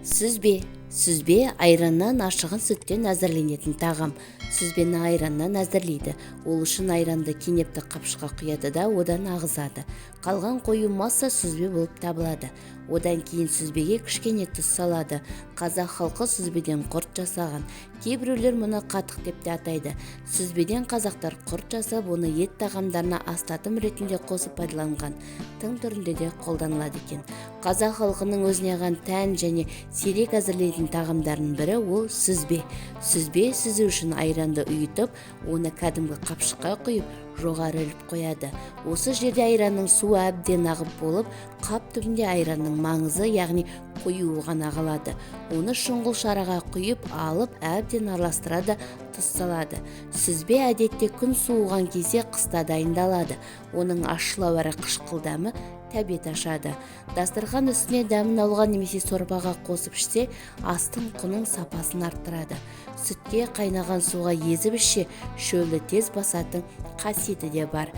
Сүзбе. Сүзбе – айраннан, ашыған сүттен әзірленетін тағам. Сүзбені айраннан әзірлейді. Ол үшін айранды кенепті қапшыққа құяды да, одан ағызады. Қалған қою масса сүзбе болып табылады. Одан кейін сүзбеге кішкене тұз салады. Қазақ халқы сүзбеден құрт жасаған. Кейбіреулер мұны қатық деп те атайды. Сүзбеден қазақтар құрт жасап, оны ет тағамдарына астатым ретінде қосып пайдаланған. Тың түрінде де қолданылады екен. Қазақ халқының өзіне ғана тән және сирек әзірлейтін тағамдарының бірі ол сүзбе. Сүзбе сүзу үшін айранды ұйытып, оны кәдімгі қапшыққа құйып, жоғары іліп қояды. Осы жерде айранның суы әбден ағып болып, қап түбінде айранның маңызы, яғни қоюы ғана қалады. Оны шұңғыл шараға құйып алып, әбден араластырады, тұз салады. Сүзбе әдетте күн суыған кезде, қыста дайындалады. Оның ащылау әрі қышқыл дәмі тәбет ашады. Дастархан үстіне дәмін алуға немесе сорпаға қосып ішсе, астың құнын, сапасын арттырады. Сүтке, қайнаған суға езіп ішсе, шөлді тез басатын қасиеті де бар.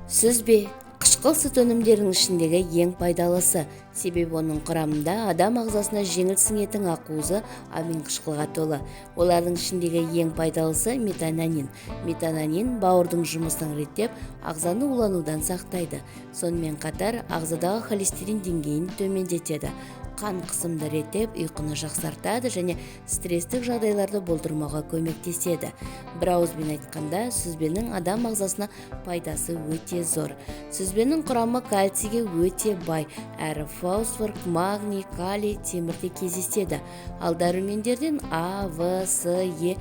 Сүзбе – қышқыл сүт өнімдерінің ішіндегі ең пайдалысы. Себебі оның құрамында адам ағзасына жеңіл сіңетін ақуызы амин қышқылға толы. Олардың ішіндегі ең пайдалысы – метионин. Метионин бауырдың жұмысын реттеп, ағзаны уланудан сақтайды. Сонымен қатар ағзадағы холестерин деңгейін төмендетеді, қан қысымды реттеп, ұйқыны жақсартады және стресстік жағдайларды болдырмауға көмектеседі. Бір ауызбен айтқанда, сүзбенің адам ағзасына пайдасы өте зор. Сүзбенің құрамы кальцийге өте бай, әрі фосфор, магний, калий, темір де кездеседі. Ал дәрумендерден А, В, С, Е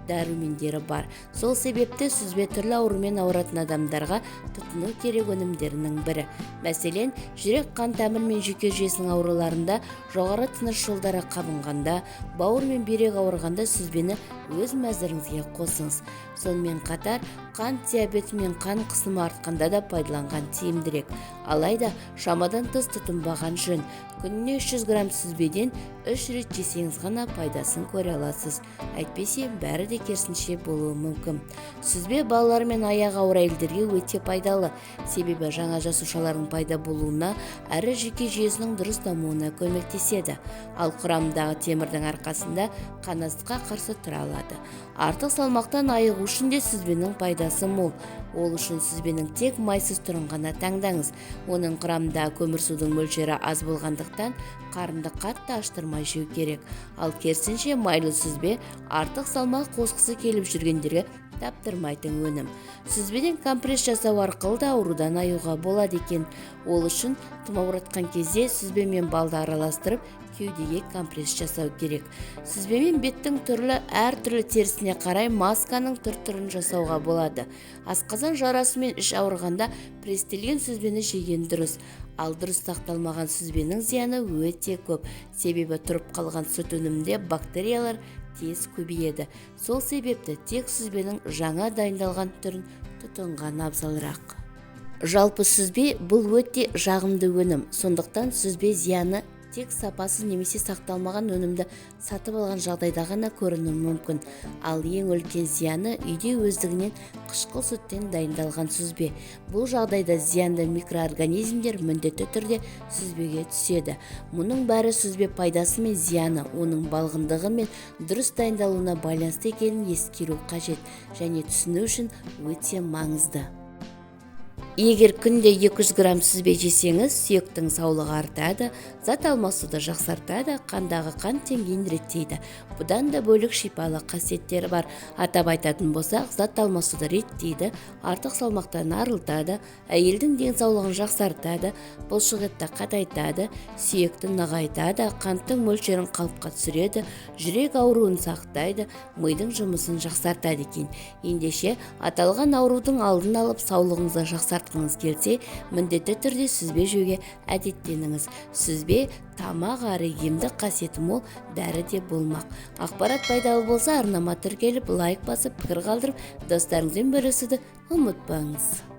дәрумендері бар. Сол себепті сүзбе түрлі аурумен ауыратын адамдарға тұтыну керек өнімдерінің бірі. Мәселен, жүрек қан тамыр мен жүйке жүйесінің ауруларында, жоғары тыныс жолдары қабынғанда, бауыр мен бүйрек ауырғанда сүзбені өз мәзіріңізге қосыңыз. Сонымен қатар қант диабеті мен қан қысымы артқанда да пайдаланған тиімдірек. Алайда шамадан тыс тұтынбаған жөн. Күніне 300 грамм сүзбеден үш рет жесеңіз ғана пайдасын көре аласыз. Әйтпесе бәрі де керісінше болуы мүмкін. Сүзбе балалар мен аяғы ауыр әйелдерге өте пайдалы. Себебі жаңа жасушалардың пайда болуына әрі жүйке жүйесінің дұрыс дамуына көмектеседі. Ал құрамындағы темірдің арқасында қанастыққа қарсы тұра алады. Артық салмақтан айығу үшін де сүзбенің пайдасы мол. Ол үшін сүзбенің тек майсыз түрін ғана таңдаңыз. Оның құрамындағы көмірсудың мөлшері аз болғандықтан, қарынды қатты аштырмай жеу керек. Ал керісінше майлы сүзбе артық салмақ қосқысы келіп жүргендерге таптырмайтын өнім. Сүзбеден компресс жасау арқылы да аурудан айығуға болады екен. Ол үшін тұмауратқан кезде сүзбе мен балды араластырып, кеудеге компресс жасау керек. Сүзбемен беттің түрлі әртүрлі терісіне қарай масканың түр-түрін жасауға болады. Асқазан жарасы мен іш ауырғанда пресстелген сүзбені жеген дұрыс. Ал дұрыс сақталмаған сүзбенің зияны өте көп. Себебі тұрып қалған сүт өнімінде бактериялар тез көбейеді. Сол себепті тек сүзбенің жаңа дайындалған түрін тұтынған абзалырақ. Жалпы, сүзбе – бұл өте жағымды өнім. Сондықтан сүзбе зияны тек сапасыз немесе сақталмаған өнімді сатып алған жағдайда ғана көрінуі мүмкін. Ал ең үлкен зияны – үйде өздігінен қышқыл сүттен дайындалған сүзбе. Бұл жағдайда зиянды микроорганизмдер міндетті түрде сүзбеге түседі. Мұның бәрі сүзбе пайдасы мен зияны оның балғындығы мен дұрыс дайындалуына байланысты екенін ескеру қажет және түсіну үшін өте маңызды. Егер күнде 200 грамм сүзбе жесеңіз, сүйектің саулығы артады, зат алмасуды жақсартады, қандағы қант деңгейін реттейді. Бұдан да бөлек шипалы қасиеттері бар. Атап айтатын болсақ, зат алмасуды реттейді, артық салмақтан арылтады, әйелдің денсаулығын жақсартады, бұлшықетті қатайтады, сүйекті нығайтады, қанттың мөлшерін қалыпқа түсіреді, жүрек ауруын сақтайды, мидың жұмысын жақсартады екен. Ендеше, аталған аурудың алдын алып, саулығыңызды жақсартқыңыз келсе, міндетті түрде сүзбе жеуге әдеттеніңіз. Сүзбе тамақ әрі емдік қасиеті мол дәрі де болмақ. Ақпарат пайдалы болса, арнама тіркеліп, лайк басып, пікір қалдырып, достарыңызбен бөлісуді ұмытпаңыз.